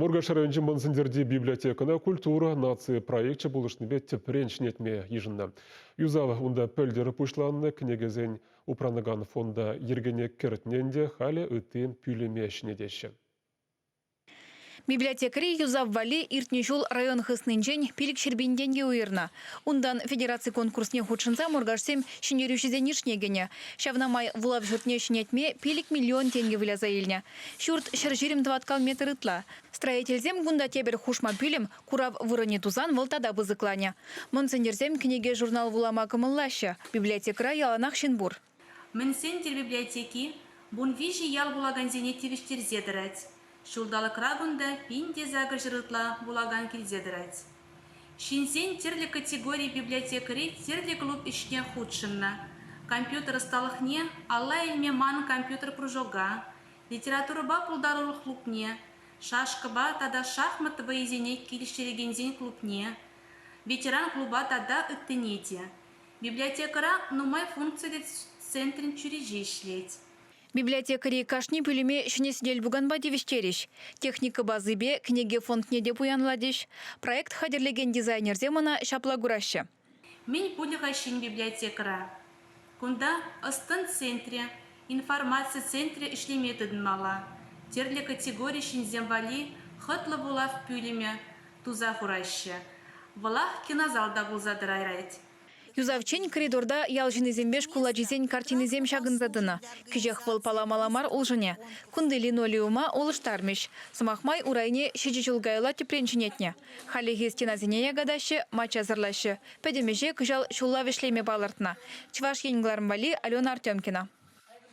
Муркаш районӗнчи Мӑн Сӗнтӗрти библиотекӑна культура наци проекчӗ пулӑшнипе тӗпрен ҫӗнетме йышӑннӑ. Юсав унта пӗлтӗр пуҫланнӑ кӗнекесен упранакан фонда йӗркене кӗртнӗ ӗнтӗ, халӗ ытти пӳлӗме ҫӗнетеҫҫӗ. Библиотекӑри юсав валли иртнӗ ҫул район хыснинчен 500 пин тенкӗ уйӑрнӑ. Унтан федераци конкурсне хутшӑнса Муркашсем ҫӗнтерӳҫӗсен йышне кӗнӗ. Ҫавна май вулав ҫуртне ҫӗнетме 5 миллион тенкӗ выляса илнӗ. Ҫурт 120 тӑваткал метр ытла. Строительсем кунта тепӗр хушма пӳлӗм, курав вырӑнӗ тусан вӑл тата пысӑкланӗ. Мӑн Сӗнтӗрсем кӗнеке-журнал вулама кӑмӑллаҫҫӗ. Библиотекӑра яланах ҫын пур. Мӑн Сӗнтӗр библиотеки 13 ял вулакансене тивӗҫтерсе тӑрать. Ҫулталӑкра кунта 1800 ытла вулакан килсе тӑрать. Ҫынсен тӗрлӗ категори библиотекӑри тӗрлӗ клуб ӗҫне хутшӑннӑ. Компьютер ӑсталӑхне алла илме ман компьютер кружока, литературӑпа пултарулӑх клубне, шашкӑпа тата шахмат вӑййисене килӗштерекенсен клубне, ветеран клуба тата ыттине те. Библиотекӑра нумай функциллӗ центрӗн чӳречи ӗҫлет. Библиотекӑри кашни пӳлӗме ҫӗнӗ сӗтел-пуканпа тивӗҫтерӗҫ. Техника базипе кӗнеке фондне те пуянлатӗҫ. Проект хатӗрлекен дизайнерсем ӑна ҫапла кураҫҫӗ. Мӗн пулӗ-ха ҫӗн библиотекӑра? Кунта ӑс-тӑн центрӗ, информаци центрӗ ӗҫлеме тытӑнмалла. Тӗрлӗ категори ҫынсем валли хӑтлӑ вулав пӳлӗмӗ туса хураҫҫӗ. Вӑлах кинозал та пулса тӑрайрать. Юсавччен коридорта ял ҫыннисемпе шкул ачисен картинисем ҫакӑнса тӑнӑ. Кӗҫех вӑл паламалла мар улшӑнӗ. Кунти линолеума улӑштармӗҫ. Сӑмах май, урайне ҫичӗ ҫул каялла тӗпрен ҫӗнетнӗ. Хальлӗхе стенасене якатаҫҫӗ, мачча сӑрлаҫҫӗ. Пӗтӗм ӗҫе кӑҫал ҫулла вӗҫлеме палӑртнӑ. Чӑваш Ен кӑларӑм валли Алена Артемкина.